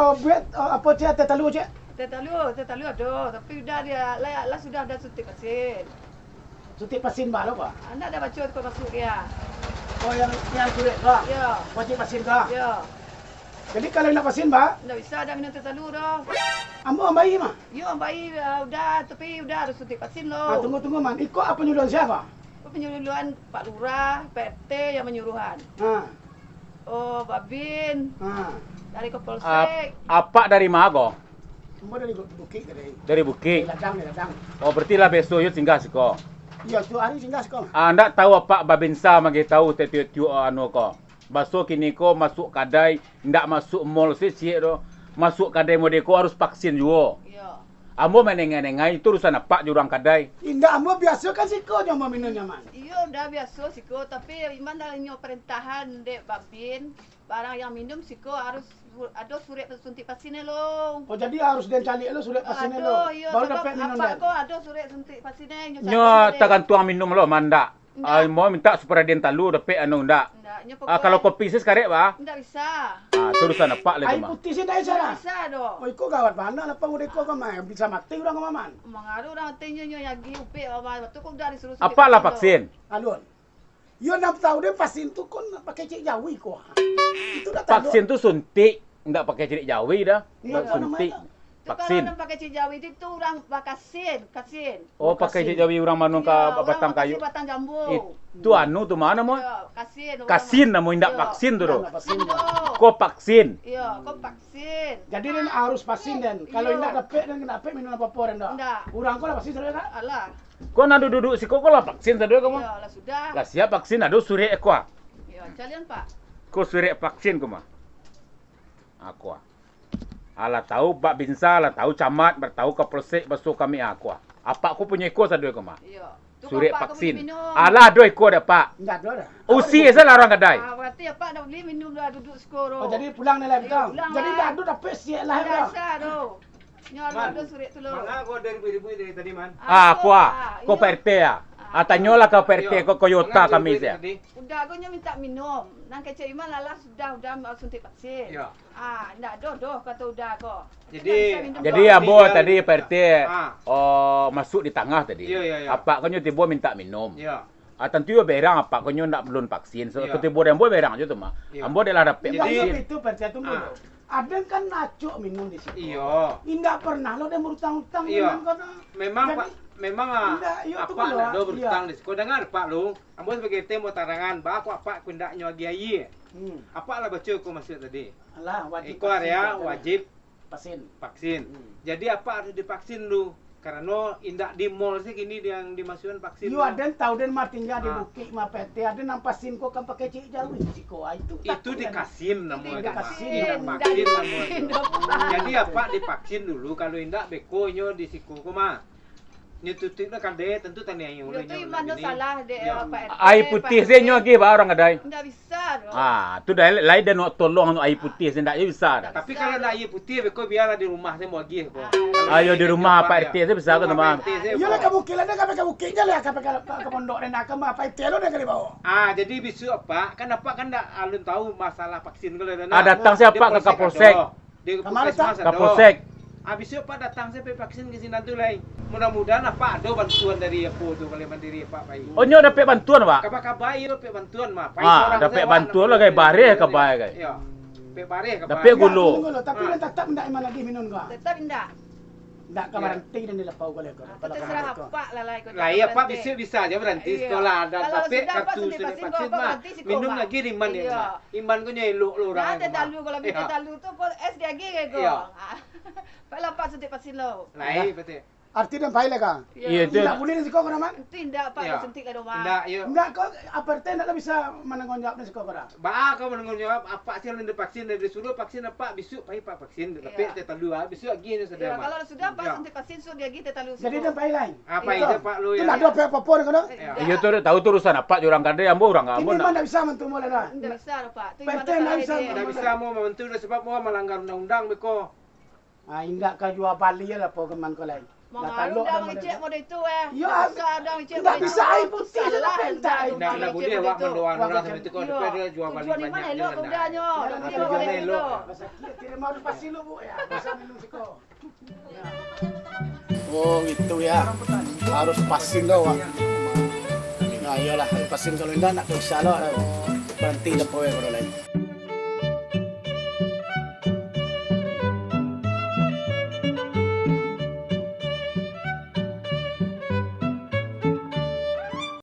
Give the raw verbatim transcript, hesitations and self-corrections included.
Oh, buek, eh, apo, Cik, teh talu, Cik? Teh talu, teh talu ado, tapi udah dia, lah, lah sudah ado suntik vaksin. Suntik vaksin ba lo, Pak? Ndak ado baco tu masuk dia. Oh, yang, yang surat ko? Yo. Wajib vaksin ko? Yo. Jadi, kalau ndak vaksin, Pak? Ndak bisa ado minum teh talu doh. Ambo ambai mah? Yo, ambai, ah, udah, tapi udah harus suntik vaksin lo. Ah, tunggu, tunggu, Man. Iko apo nyuluhan sia? Penyuluhan Pak Lurah, Pak R T yang menyuruhan. Ha. Oh, Babin. Ha. Dari Kapolsek. Ap-, apak dari ma ko? Ambo dari Bu-, Bukik tadi. Dari Bukik? Dari Ladang, dari Ladang. Oh, berarti lah beso yo singgah siko. Iyo, tu hari singgah siko. Ah, ndak tahu apak Babinsa mangih tahu tetiok-tiok anu ko. Baso kini ko masuk kadai, ndak masuk mall se ciek do. Masuk kadai mode ko harus vaksin juo. Iyo. Ambo manengai-nengai, itu urusan apak jo urang kadai. Indak, ambo biaso kan siko jo ambo minum nyaman. Iyo, udah biaso siko, tapi iman dah inyo perintahan dek Babin, barang yang minum siko harus su-, ado surek suntik vaksin lo. Oh, jadi harus den caliak lo surek vaksin lo. Ado, iyo, baru dapek minum apak den. Ko ado surek suntik vaksin nyo. Nyo tagantuang minum lo, mandak. Ndak. Ai, mau minta supaya den talu dapek anu ndak? Ndak, nyo. Ah, pokok kalau kopi sis karek, bah? Ndak bisa. Ah, tu urusan apak lah tu, mah. Aia putiah sis ndak bisa, lah? Ndak bisa doh. Oh, iko gawat bana lah, pang udah iko kan, mah. Bisa mati urang, mah, man. Mangaruh urang mati nyo, nyo nyagi upik, bah, bah. Tu kok udah disuruh suntik vaksin tu. Apak lah vaksin? Alun. Yo, nan tahu deh vaksin tu kon pakai cik jawi ko. Itu dah tahu. Vaksin tu suntik. Ndak pakai cik jawi dah. Iyo. Ndak suntik. Apo namanya tu? Tu kalau vaksin. Urang pakai cik jawi tu, tu urang bakasin, kasin. Oh, pakai cik jawi urang mano ka batang kayu. Iyo, urang bakasin batang jambu. Itu anu tu mano, Mon? Iyo, kasin, urang. Kasin namo, indak vaksin tu doh. Iyo, vaksin tu. Ko vaksin. Iyo, ko vaksin. Jadi den harus vaksin den. Iyo. Kalau indak dapek den, indak dapek minum apo-apo den doh. Indak. Urang ko lah vaksin sadoe kan? Alah. Ko nan duduak siko ko lah vaksin sadoe ko mah? Iyo, lah sudah. Lah siap vaksin, ado surek ko ah. Iyo, calian, Pak. Ko surek vaksin ko mah. Ako ah. Alah tahu Babinsa, alah tahu camat, alah tahu Kapolsek, baso kami ako ah. Apak ko punyo iko sadoe ko mah. Iyo. Tu surek vaksin. Apak ko punyo minum. Alah ado iko dek apak. Indak ado doh. Usi asa lah urang kadai. Ah, berarti apak ndak buliah minum lah duduak siko tu. Oh, jadi pulang ni lah. Iyo, pulang lah. Jadi indak ado dapek siek lah. Indak asa doh. Nyo ado surek tu lo. Manga ko ado ribut-ribut dari tadi, Man? Ah, ko ah. Ko Pak R T ah. Ah, tanyolah ka Pak R T ko, ko Yota kami se. Udah ko nyo minta minum. Nan kecek Iman lah, lah sudah, udah suntik vaksin. Iyo. Ah, ndak ado doh kato udah ko. Jadi, jadi ambo tadi Pak R T, oh, masuk di tangah tadi. Iyo, iyo, iyo. Apak ko nyo tibo minta minum. Iyo. Ah, tantu yo berang apak ko nyo ndak balun vaksin. So, iyo. Ketibo den ambo berang jo tu mah. Iyo. Ambo dek lah dapek vaksin. Iyo, itu Pak R T tunggu dulu. Aden kan acok minum di situ. Iyo. Indak pernah lo den berutang-utang dengan kau tu. Memang, jadi, Pak, memang, ah, indak, iyo, apak tunggu lah, ndak ado berutang di situ. Kau dengar, Pak, lu. Ambo sabagai temu tarangan, ba ko apak ko indak nyo agiah aia. Hmm. Apak lah baco ko masuak tadi. Alah, wajib vaksin. Iko area wajib vaksin. Vaksin. Hmm. Jadi, apak harus divaksin dulu. Karano indak di mall se kini yang dimasuakan vaksin tu. Iyo, aden tahu den mah tingga di bukik mah, Pak R T. Aden nan vaksin ko kan pakai cik jawi siko. Ah, itu takut kan. Itu dikasin namo itu mah. Dikasin. Indak vaksin namo itu. Jadi, apak divaksin dulu, kalau indak beko nyo di siko ko mah. Nyo tutuik lah kadai, tantu taniayo. Yo, tu Iman tu salah dek, Pak R T. Aia putiah se nyo agiah ba urang kadai. Indak bisa doh. Ah, tu dah lai den nak tolong tu, aia putiah se ndak bisa dah. Tapi kalau ndak aia putiah, beko bialah di rumah se ambo agiah ko. Ah. Ayo di rumah Pak R T se bisa ko, teman. Iyolah, ka bukik lah, ka bukik se lah, ka pondok den, ka Pak R T lo den ka dibawa. Ah, jadi bisuak apak, kan apak kan ndak alun tahu masalah vaksin ko lah. Ah, datang se apak ka Kapolsek. Di Kapolsek. Kapolsek. Habis tu apak datang se pai vaksin ka sinan tu lai. Mudah-mudahan apak ado bantuan dari apo tu, Kalimantan diri apak pai. Oh, nyo dapek bantuan, Pak? Kaba-kaba iyo dapek bantuan mah. Pai sorang se awak. Ah, dapek bantuan lah, gai, bareh kaba, gai. Iyo. Dapek bareh kaba. Dapek gulo. Tunggu dulu, tapi den tetap indak Iman lagi minum ko? Tetap indak. Ndak ka baranti den di lapau ko lai ko. Ah, terserah apak lah, lai ko. Lah, iyo, apak bisa, bisa se baranti siko lah. Iyo. Kalau sudah apak suntik vaksin, apak baranti siko, Pak. Minum lagi di Iman, iyo. Iman ko nyo elok lo urang. Nah, teh talu, kalau bini teh talu tu, ko es diagiah ko. Iyo. Ah. Pailah apak suntik vaksin lo. Lai, betul. Arti den pai lah ka? Iyo, tu. Indak buliah di siko ko, Man? Tu indak, apak suntik ka rumah. Indak, iyo. Indak ko, Pak R T ndak lah bisa mananggung jawab di siko ko dah? Baa ko mananggung jawab, apak se nan divaksin, dari disuruah vaksin apak, bisuak pai apak vaksin, tapi teh talu ah, bisuak agiah nyo sadonyo mah. Iyo, kalau sudah apak suntik vaksin, suruah diagiah teh talu siko. Jadi den pai lai? Ah, pai se apak lo. Tu yo. Ndak ado apo-apo ko dah? Iyo, tu tahu tu urusan apak jo urang kadai, ambo urang ambo. Kini mah ndak bisa mantu ambo lai dah. Ndak bisa doh, Pak. Tu Iman tu salah. Ndak bisa ambo mantu doh, sabab ambo malanggar undang-undang beko. Ah, indak ka jua bali lah, apo geman ko lai. Mamalu dah mangecek model itu, eh. Iyo, ah, susah dah mangecek model itu. Indak bisa air putih je lah, salah, indak air putih. Indak buliah awak mandoa urang sampai tu, kok. Iyo. Tapi dia jual bali banyak je lah. Tujuan mah elok, tujuan mah elok. Tapi jual bali elok. Sakik, tidak harus pasin dulu, Bu, ya. Bisa minum siko. Oh, gitu ya. Harus pasin dulu, Wak. Nah, iyolah, pasin, kalau indak, ndak bisa lo, berhenti lah pawai kalau lain.